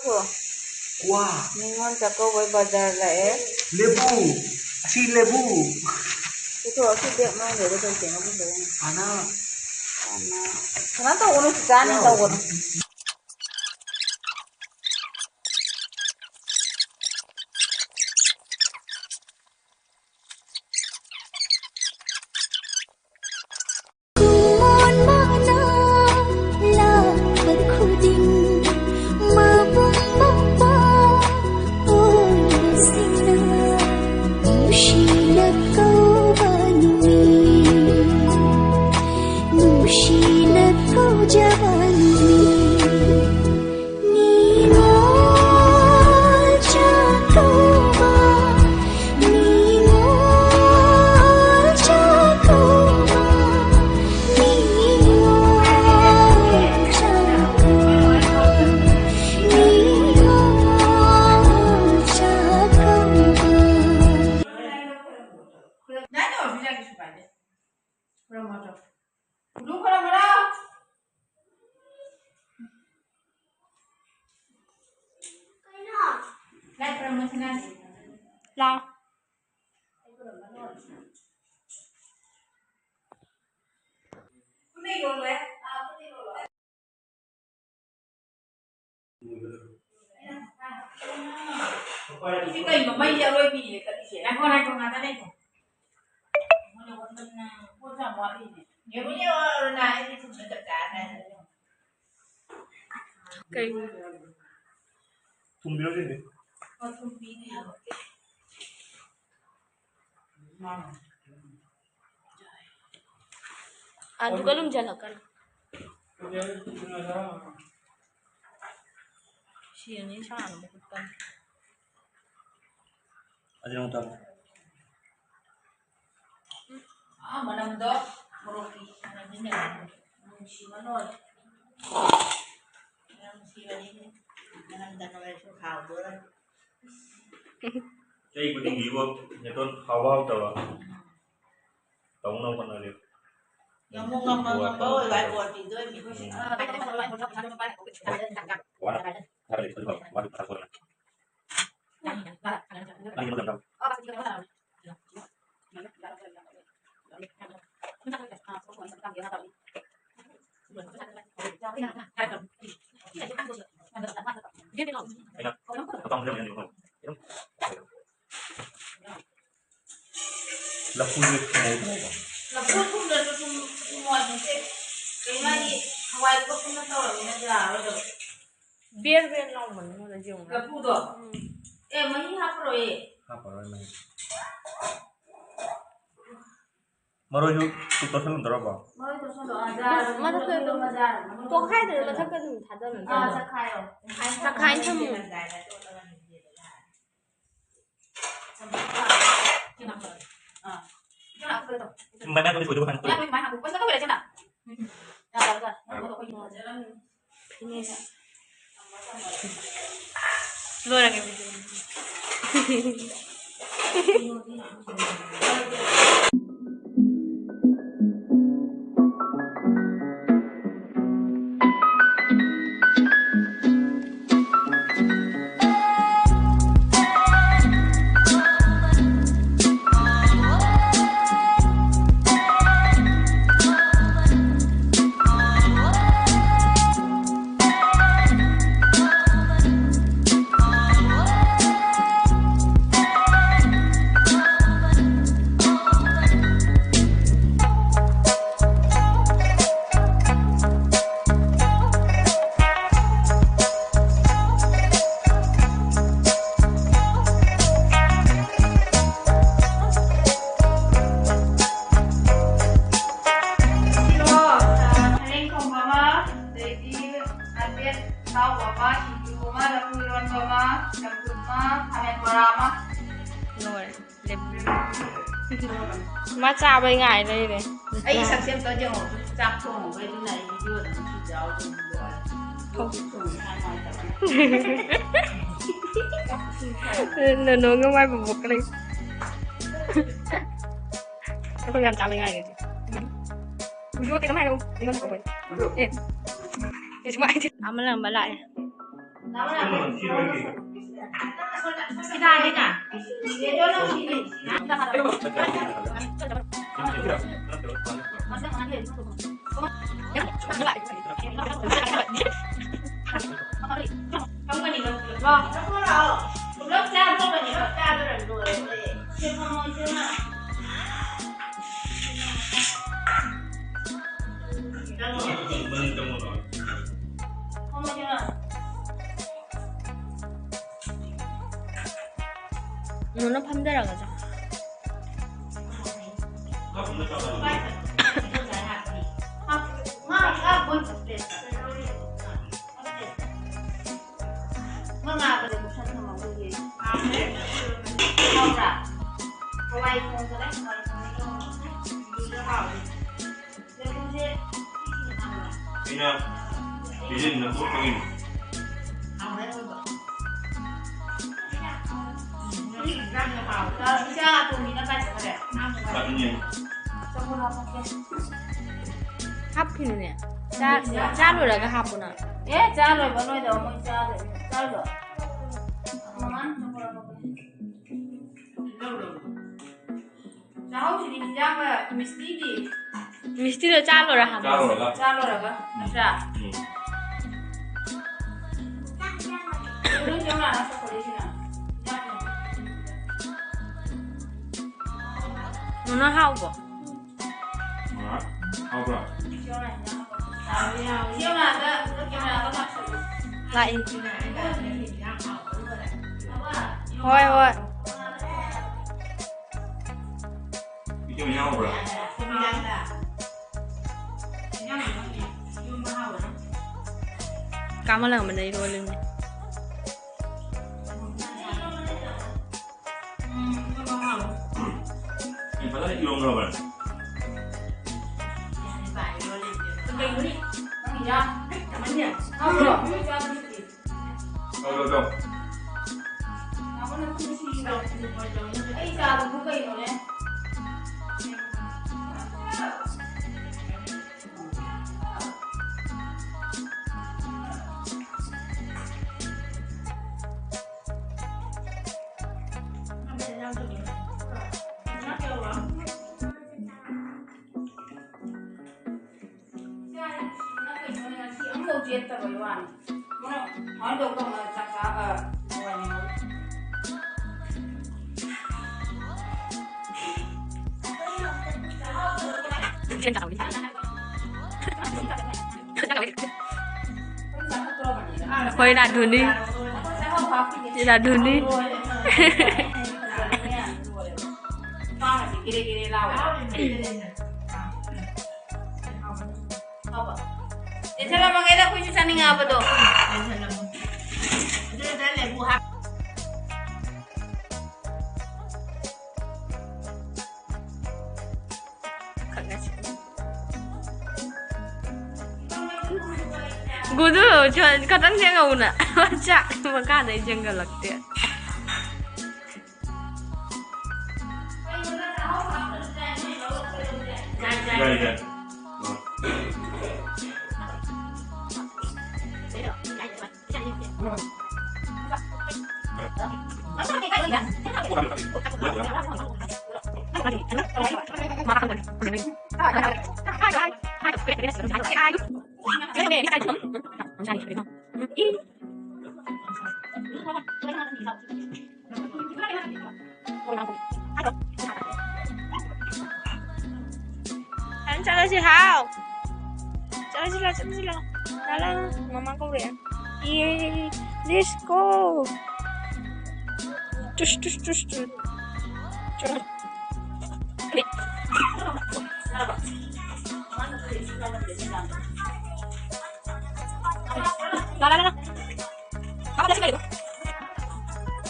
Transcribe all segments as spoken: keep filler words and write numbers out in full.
ꯀꯣ, ꯋꯥ꯫ ꯅꯤꯉꯣꯜ ꯆꯥꯛꯀꯧꯕꯩ ꯕꯖꯥꯔ ꯂꯥꯛꯑꯦ꯫ ꯂꯦꯕꯨ꯫ ꯑꯁꯤ ꯂꯦꯕꯨ꯫ ꯄꯨꯊꯣꯛꯑꯣ, ꯑꯁꯤ ꯕꯦꯛ ꯃꯅꯨꯡꯗ ꯀꯩ ꯀꯩꯅꯣ ꯄꯨꯊꯣꯛꯑꯣ꯫ ꯐꯅ꯫ ꯐꯅ꯫ ꯀꯩꯅꯣ ꯇꯧꯒꯅꯨ, ꯆꯤꯆꯥꯅ ꯇꯧꯒꯅꯨ꯫ ꯈꯨꯗꯤꯡ ꯃꯄꯨꯡ ꯃꯄꯥ ꯑꯣꯏꯕꯁꯤꯡꯅ ꯅꯨꯡꯁꯤꯅ ꯀꯧꯕ ꯅꯨꯃꯤꯠ, ꯅꯨꯡꯁꯤꯅ ꯀꯧꯖꯕ ꯅꯨꯃꯤꯠ꯫ ꯅꯤꯉꯣꯜ ꯆꯥꯛꯀꯧꯕ, ꯅꯤꯉꯣꯜ ꯆꯥꯛꯀꯧꯕ, ꯅꯤꯉꯣꯜ ꯆꯥꯛꯀꯧꯕ, ꯅꯤꯉꯣꯜ ꯆꯥꯛꯀꯧꯕ꯫ ꯂꯥꯎ꯫ ꯁꯤ ꯀꯩꯅꯣ? ꯃꯩꯁꯦ ꯑꯔꯣꯏꯕꯤꯅꯦ ꯀꯠꯂꯤꯁꯦ꯫ ꯉꯥꯏꯈꯣ, ꯉꯥꯏꯈꯣ, ꯉꯥꯛꯇ ꯂꯩꯈꯣ꯫ ꯄꯣꯠ ꯌꯥꯝ ꯋꯥꯠꯂꯤꯅꯦ꯫ ꯌꯦꯡꯉꯨ, ꯌꯦꯡꯉꯨ, ꯑꯔꯨꯅꯥ, ꯑꯩꯗꯤ ꯊꯨꯝꯗ ꯆꯞ ꯆꯥꯔꯦ꯫ ꯀꯩ? ꯊꯨꯝꯕꯤꯔꯣ ꯁꯤꯗꯤ꯫ ꯑꯣ, ꯊꯨꯝꯕꯤꯅꯦ꯫ ꯑꯗꯨꯒ ꯂꯨꯝꯁꯤꯜꯂꯛꯀꯅꯨ꯫ ꯁꯤ ꯑꯅꯤ ꯁꯥꯅꯕ ꯈꯣꯠꯄꯅꯤ꯫ ꯑꯗꯨ ꯅꯪ ꯇꯧ꯫ ꯑꯥ, ꯃꯅꯝꯗꯣ ꯃꯣꯔꯣꯛꯀꯤ ꯃꯅꯝꯅꯤꯅꯦ꯫ ꯅꯨꯡꯁꯤꯕ ꯂꯣꯏꯔꯦ꯫ ꯌꯥꯝ ꯅꯨꯡꯁꯤꯕꯅꯤꯅꯦ꯫ ꯃꯅꯝꯗ ꯂꯣꯏꯔꯁꯨ ꯍꯥꯎꯗꯣꯔꯦ꯫ ꯆꯍꯤ ꯈꯨꯗꯤꯡꯒꯤ ꯏꯕꯣ ꯅꯦꯇꯣꯟ ꯍꯥꯎꯕ ꯍꯥꯎꯇꯕ ꯇꯧꯅꯕ ꯍꯣꯠꯅꯔꯦ꯫ ꯉꯝꯃꯨ ꯉꯝꯃ ꯉꯝꯕ ꯑꯣꯏꯕ ꯍꯥꯏ ꯕꯣꯔ ꯄꯤꯗꯣꯏꯅꯤ꯫ ꯎꯝ꯫ ꯑꯩꯅ ꯑꯄꯥꯝꯕ ꯂꯩꯔꯝꯒꯅꯤ ꯑꯗꯨꯝ꯫ ꯂꯐꯨꯁꯦ ꯊꯨꯝꯃꯧꯗ꯭ꯔꯣ? ꯂꯐꯨ ꯊꯨꯝꯗ꯭ꯔꯁꯨ ꯊꯨꯝ, ꯊꯨꯝꯃꯣꯏ ꯃꯁꯦ꯫ ꯀꯩꯅꯣ ꯍꯥꯏꯗꯤ, ꯍꯋꯥꯏ ꯄꯣꯠꯇꯨꯅ ꯇꯧꯔꯕꯅꯤꯅ ꯌꯥꯔꯔꯣꯏꯗꯕ꯫ ꯕꯦꯔ ꯕꯦꯔ ꯂꯥꯎꯃꯟꯗꯅ ꯌꯦꯡꯉꯨ꯫ ꯂꯐꯨꯗꯣ? ꯎꯝ꯫ ꯑꯦ, ꯃꯍꯤ ꯍꯥꯞꯄꯔꯣꯏꯌꯦ꯫ ꯍꯥꯞꯄꯔꯣꯏ ꯃꯍꯤ꯫ ꯃꯔꯣꯏꯁꯨ ꯇꯣꯠꯁꯜꯂꯝꯗꯧꯔꯕꯣ? ꯃꯔꯣꯏ ꯇꯣꯠꯁꯜꯂꯣ꯫ ꯑꯥ, ꯖꯥꯔ ꯑꯗꯨꯝ ꯃꯊꯛꯇ ꯑꯗꯨꯝ ꯃꯖꯥꯔ ꯑꯗꯨꯝ ꯇꯣꯈꯥꯏꯗꯅ ꯃꯊꯛꯇ ꯑꯗꯨꯝ ꯊꯥꯗꯕꯅꯦ꯫ ꯑꯥ, ꯆꯈꯥꯏꯌꯣ꯫ ꯆꯈꯥꯏ ꯊꯝꯃꯣ꯫ ꯃꯌꯥꯝ ꯃꯌꯥꯝ ꯇꯧꯕꯗꯣ ꯍꯥꯟꯅ ꯇꯣꯠꯂꯣ꯫ ꯐꯤꯅꯤꯁ꯫ ꯂꯣꯏꯔꯒꯦ ꯚꯤꯗꯤꯑꯣ꯫ ꯁꯤꯔꯣ, ꯁꯔꯦꯡ ꯊꯣꯡꯕ ꯑꯃ, ꯑꯗꯩꯗꯤ ꯅꯥꯄꯦꯠ ꯑꯇꯥꯎꯕ ꯑꯃ, ꯁꯤꯡꯖꯨ ꯑꯃ, ꯂꯐꯨ ꯏꯔꯣꯟꯕ ꯑꯃ, ꯆꯝꯐꯨꯠ ꯑꯃ, ꯈꯥꯃꯦꯟ ꯕꯣꯔꯥ ꯑꯃ꯫ ꯂꯣꯏꯔꯦ꯫ ꯂꯦꯞ-, ꯃꯥ ꯆꯥꯕꯩ ꯉꯥꯏ ꯂꯩꯔꯦ꯫ ꯑꯩ ꯁꯛꯁꯦ ꯑꯝꯇ ꯌꯦꯡꯉꯣ꯫ ꯆꯥꯛ ꯊꯣꯡꯉꯨꯕꯩꯗꯨꯅ ꯑꯩ ꯚꯤꯗꯤꯑꯣꯗ ꯑꯗꯨꯝ ꯌꯥꯎꯗꯣꯏꯅꯤ꯫ ꯊꯣꯡ-, ꯊꯣꯡꯉꯦ ꯍꯥꯏ ꯅꯨꯡꯉꯥꯏꯇꯕ꯫ ꯅꯣꯅꯣꯒ ꯃꯥꯏ ꯕꯣꯕꯣꯛꯀ ꯂꯩ꯫ ꯑꯩꯈꯣꯏ ꯌꯥꯝ ꯆꯥꯕꯩ ꯉꯥꯏꯔꯦ꯫ ꯚꯤꯗꯤꯑꯣ ꯀꯩꯅꯣꯝ ꯍꯥꯏꯔꯛꯎ꯫ ꯑꯩꯉꯣꯟꯗ ꯇꯧꯕ꯫ ꯑꯦ꯫ ꯀꯩꯁꯨ ꯍꯥꯏꯗꯦ꯫ ꯑꯃ ꯂꯝꯕ ꯂꯥꯛꯑꯦ꯫ ꯄꯨꯂꯞ ꯆꯥꯗꯧꯕꯅꯦꯕ, ꯆꯥꯗꯧꯔꯕ ꯂꯣꯏꯔꯦ꯫ ꯁꯦ ꯐꯝꯃꯣ ꯏꯆꯦꯃ꯫ ꯐꯝꯃꯣ ꯏꯆꯦꯃ꯫ ꯅꯣꯅ ꯐꯝꯊꯔꯒ ꯆꯥꯎ꯫ ꯉꯥ ꯉꯥ ꯃꯣꯏ ꯄꯨꯁꯤꯜꯂꯦ꯫ ꯃꯉꯥꯒꯗꯤ ꯃꯨꯛꯁꯟ ꯊꯝꯃꯝꯃꯣꯏꯌꯦ꯫ ꯍꯥꯎꯕ꯭ꯔꯥ? ꯍꯋꯥꯏ ꯊꯣꯡꯕꯗ ꯍꯋꯥꯏ ꯊꯣꯡꯕꯗ ꯍꯥꯎꯕꯅꯦ꯫ ꯆꯦꯡꯒꯨꯝꯁꯦ ꯄꯤꯛꯏꯁꯤꯅ ꯍꯥꯎꯕ꯭ꯔꯥ? ꯑꯩꯅ ꯄꯤꯖꯤꯟꯅ ꯈꯣꯠꯄꯒꯤꯅꯤ꯫ ꯍꯥꯎꯔꯦ ꯑꯣꯏꯕ꯫ ꯏꯆꯥ ꯑꯇꯣꯝꯕꯤꯅ ꯀꯥꯏ ꯆꯠꯈ꯭ꯔꯦ? ꯀꯥꯞꯄꯤꯅꯦ꯫ ꯆꯝꯐꯨꯠ ꯍꯥꯞꯄꯛꯀꯦ꯫ ꯍꯥꯞꯈꯤꯅꯨꯅꯦ꯫ ꯆꯥ-, ꯆꯥ ꯂꯣꯏꯔꯒ ꯍꯥꯞꯄꯣ ꯅꯪ꯫ ꯑꯦ, ꯆꯥ ꯂꯣꯏꯕ ꯅꯣꯏꯗ ꯃꯣꯏ ꯆꯥꯗꯣꯏꯅꯦ꯫ ꯆꯥꯔꯨꯔꯣ꯫ ꯃꯃꯥꯅ ꯆꯥꯍꯧꯁꯤꯗꯤ ꯍꯤꯟꯖꯥꯡꯒ ꯃꯤꯁꯇꯤꯗꯤ꯫ ꯃꯤꯁꯇꯤꯗꯣ ꯆꯥ ꯂꯣꯏꯔ ꯍꯥꯞꯄꯣ꯫ ꯆꯥ ꯂꯣꯏꯔꯒ꯫ ꯆꯥ ꯂꯣꯏꯔꯒ, ꯅꯠꯇ꯭ꯔꯥ? ꯎꯝ꯫ ꯅꯣꯏ ꯆꯦ ꯃꯥꯅ ꯆꯠꯈ꯭ꯔꯦꯁꯤꯅ꯫ ꯅꯨꯅ ꯍꯥꯎꯕ꯭ꯔꯣ? ꯍꯥꯎꯕ꯭ꯔꯣ? ꯂꯥꯛꯑꯦ꯫ ꯍꯣꯏ, ꯍꯣꯏ꯫ ꯏꯆꯦ ꯃꯌꯥꯝ ꯍꯧꯕ꯭ꯔꯥ? ꯀꯥꯃꯜꯂꯝꯕꯅ ꯏꯔꯣꯜꯂꯤꯅꯦ꯫ ꯑꯩ ꯐꯖꯅ ꯏꯔꯣꯟꯈ꯭ꯔꯕꯅꯦ꯫ ꯇꯧ, ꯇꯧ, ꯇꯧ꯫ ꯑꯩ ꯆꯥꯗꯨꯕꯨ ꯀꯩꯅꯣꯅꯦ? ꯏꯆꯥ ꯅꯨꯡꯁꯤꯕꯅ ꯀꯩꯅꯣꯅꯦ, ꯉꯁꯤ ꯑꯃꯐꯥꯎ ꯆꯦꯠꯇꯕꯩ ꯋꯥꯅꯤ꯫ ꯃꯣꯏꯅ ꯁꯨꯃꯥꯏꯅ ꯇꯧ ꯇꯧꯅ ꯆꯥꯛ ꯆꯥ-, ꯑ, ꯑꯩꯈꯣꯏ ꯔꯥꯙꯨꯅꯤ꯫ ꯔꯥꯙꯨꯅꯤ꯫ ꯆꯦꯟꯁꯤꯜꯂꯝꯃꯒꯦꯗ, ꯑꯩꯈꯣꯏꯁꯨ ꯆꯥꯅꯤꯡꯉꯛꯑꯕꯗꯣ꯫ ꯒꯨꯗꯨ, ꯈꯇꯪ ꯌꯦꯡꯉꯧꯅ꯫ ꯆꯥꯛ ꯃꯈꯥꯗꯩ ꯆꯦꯟꯒꯠꯂꯛꯇꯦ꯫ ꯌꯥꯏ, ꯌꯥꯏ꯫ ꯆꯠꯂꯁꯤ ꯍꯥꯎ꯫ ꯆꯠꯂꯁꯤ ꯂꯥꯎ, ꯆꯠꯂꯁꯤ ꯂꯥꯎ꯫ ꯂꯥꯎ, ꯂꯥꯎ, ꯂꯥꯎ꯫ ꯃꯃꯥ ꯀꯧꯔꯛꯑꯦ꯫ ꯌꯦ, let's go꯫ ꯇꯨꯁ, ꯇꯨꯁ, ꯇꯨꯁ, ꯇꯨꯁ꯫ ꯆꯠꯂꯣ꯫ ꯂꯥꯎ, ꯂꯥꯎ, ꯂꯥꯎ, ꯂꯥꯎ꯫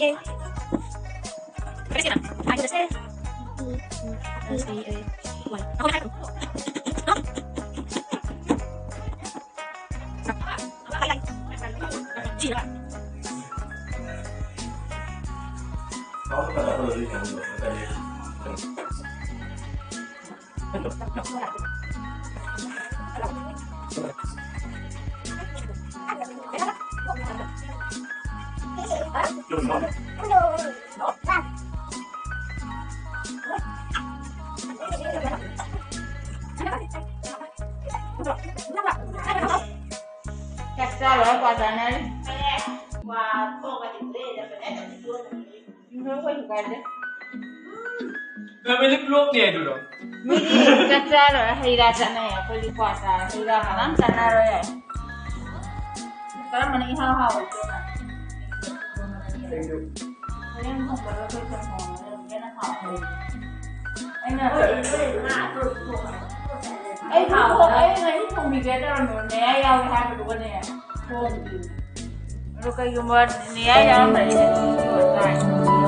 ꯌꯦ꯫ ꯆꯥꯛ ꯆꯥꯔꯨꯔ ꯀ꯭ꯋꯥ ꯆꯥꯅꯔꯤ꯫ ꯐꯦꯃꯤꯂꯤ ꯕ꯭ꯂꯣꯛꯅꯦ ꯑꯗꯨꯗꯣ꯫ ꯃꯤꯗꯤ ꯆꯥꯛ ꯆꯥꯔꯣꯏ, ꯍꯩ ꯔꯥ ꯆꯥꯅꯩ, ꯑꯩꯈꯣꯏꯗꯤ ꯀ꯭ꯋꯥ ꯆꯥꯔꯦ, ꯍꯩ ꯔꯥ ꯀꯅꯥꯝ ꯆꯥꯅꯔꯣꯏ꯫ ꯀꯔꯝꯕꯅ ꯏꯍꯥꯎ ꯍꯥꯎꯏ? ꯍꯣꯔꯦꯟ ꯊꯣꯡꯕꯗꯣ ꯑꯩꯈꯣꯏ ꯆꯝꯊꯣꯡ ꯑꯃ ꯍꯦꯟꯅ ꯍꯥꯎꯋꯦ꯫ ꯑꯩꯅ ꯑꯩ ꯊꯣꯡ-, ꯑꯩ ꯉꯥꯔꯤ ꯊꯣꯡꯕꯤꯒꯦ ꯇꯧꯔꯝꯃꯤꯅꯦ, ꯃꯌꯥꯏ ꯌꯥꯎꯔꯦ ꯍꯥꯏꯕꯗꯨꯒꯅꯦ ꯊꯣꯡꯗ꯭ꯔꯤ꯫ ꯑꯗꯣ ꯀꯩꯒꯨꯝꯕ ꯃꯌꯥꯏ ꯌꯥꯎꯔꯝꯗ꯭ꯔꯗꯤ ꯑꯩꯅ ꯊꯣꯡꯕꯤꯕ ꯇꯥꯔꯦ꯫